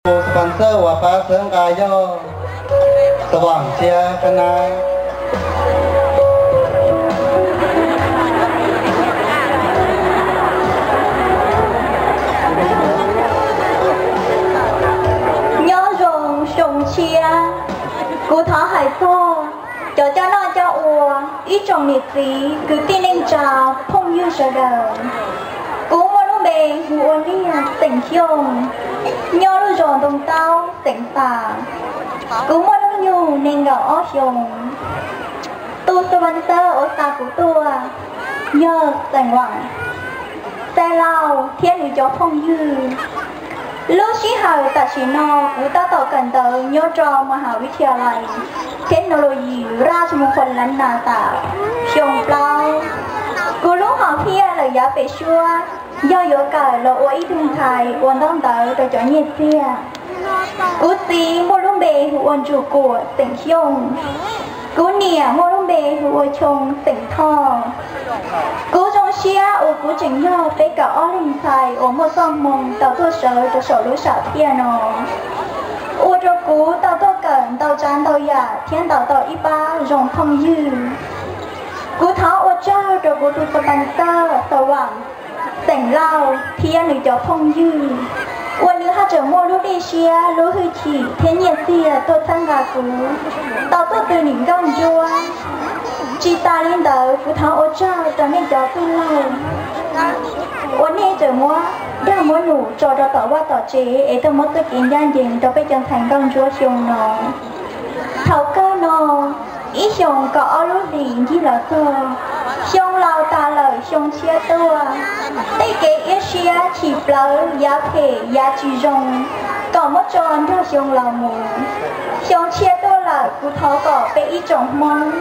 Tus sponsor uas pab txhawb nqa yog Xab Vam thiab Qab Nab. Nyob zoo xyoo tshiab, kuv thov hais txog cov coj noj coj ua, ib tsoom niam txiv kwv tij neej tsa phooj ywg sawv daws. Kuv muaj lub npe hu ua Liaj xeem Xyooj, nyob lub zos Ntoo Taub xeem Xas. Kuv muaj hnub nyoog nees nkaum ob xyoos. Tus sponsor uas xa kuv tuaj yog xeem Vam, Xais Lauj thiab nws cov phooj ywg. Lub sij hawm tam sim no kuv tab tom kawm ntawv nyob rau Mhaj Hav Vij Thia Lais Technology Raj Mung Khon Las Nas tas xyoo plaub. Kuv lub hom phiaj lawm yav pem suab yog yuav kawm los ua ib tug ntxhais ua ntaub ntawv rau cov nyiaj txiag. Kuv txiv muaj lub npe hu ua Ntsuag Kuam xeem Xyooj. Kuv niam muaj lub npe hu ua Choo xeem Thoj. Kuv zoo siab uas kuv tseem yog peb kaum ob leeg ntxhais uas muaj txoj hmoo tau tuaj sawv rau saum lub sam phiaj no, ua rau kuv tau tuaj kawm ntau tsav ntau yam thiab ntaus tau ib pab zoo phooj ywg. Kuv thov ua tsaug rau kuv tus sponsor Xab Vam, xeem Lauj thiab nws cov phooj ywg uas nws haj tseem muaj lub dej siab lub hwj chim thiab nyiaj txiag tuaj txhawb nqa kuv tau tuaj tw nim nkauj ntsuab. Tsis tas li ntawd kuv thov ua tsaug rau nej cov tij laug uas nej tseem muab dag muab num tso rau tom vaj tom tsev es tuaj muab txoj kev ncaj ncees rau peb cov ntxhais nkauj ntsuab xyoo no. Thaum kawg no, ib xyoos kaum ob lub hlis ncig los txog, xyoo laus tas lawm xyoo tshiab tuaj. Tej kev iab siab chim plawv yav phem yav tsis zoo kom muab tso nrog xyoo laus mus. Xyoo tshiab tuaj lawm, kuv thov kom peb ib tsoom Hmoob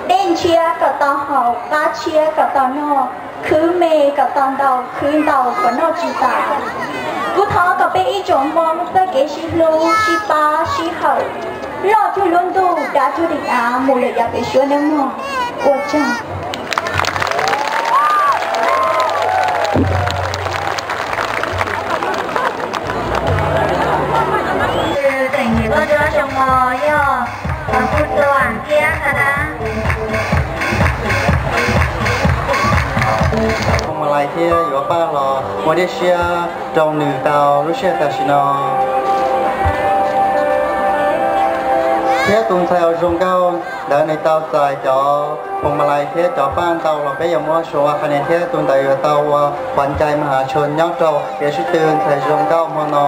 dej ntshiab kom tau haus, qab tshiab kom tau noj, khwv me kom tau ntau, khwv ntau kom noj tsis tas. Kuv thov kom peb ib tsoom Hmoob txoj kev sib hlub sib pab sib hawm loj cuag lub ntuj dav cuag daim av mus lawm yav pem suab nawb mog. Ua tsaug. Xeem Vam xyoo no yog Phu Tuam thiab Qab Nab. Phoos Mas Lais thiab yuav paj los ua dej siab rau nws tau lub sij hawm tam sim no. Thiab tus ntxhais uas zoo nkauj ntawd nws tau txais cov phoos mas lais thiab cov paj ntau los peb yuav muab suav ua qhov niam thiab tus ntawd yuav tau ua qhuav ncai mas hav tshuav nyob rau kev sib tw ntxhais zoo nkauj hmo no.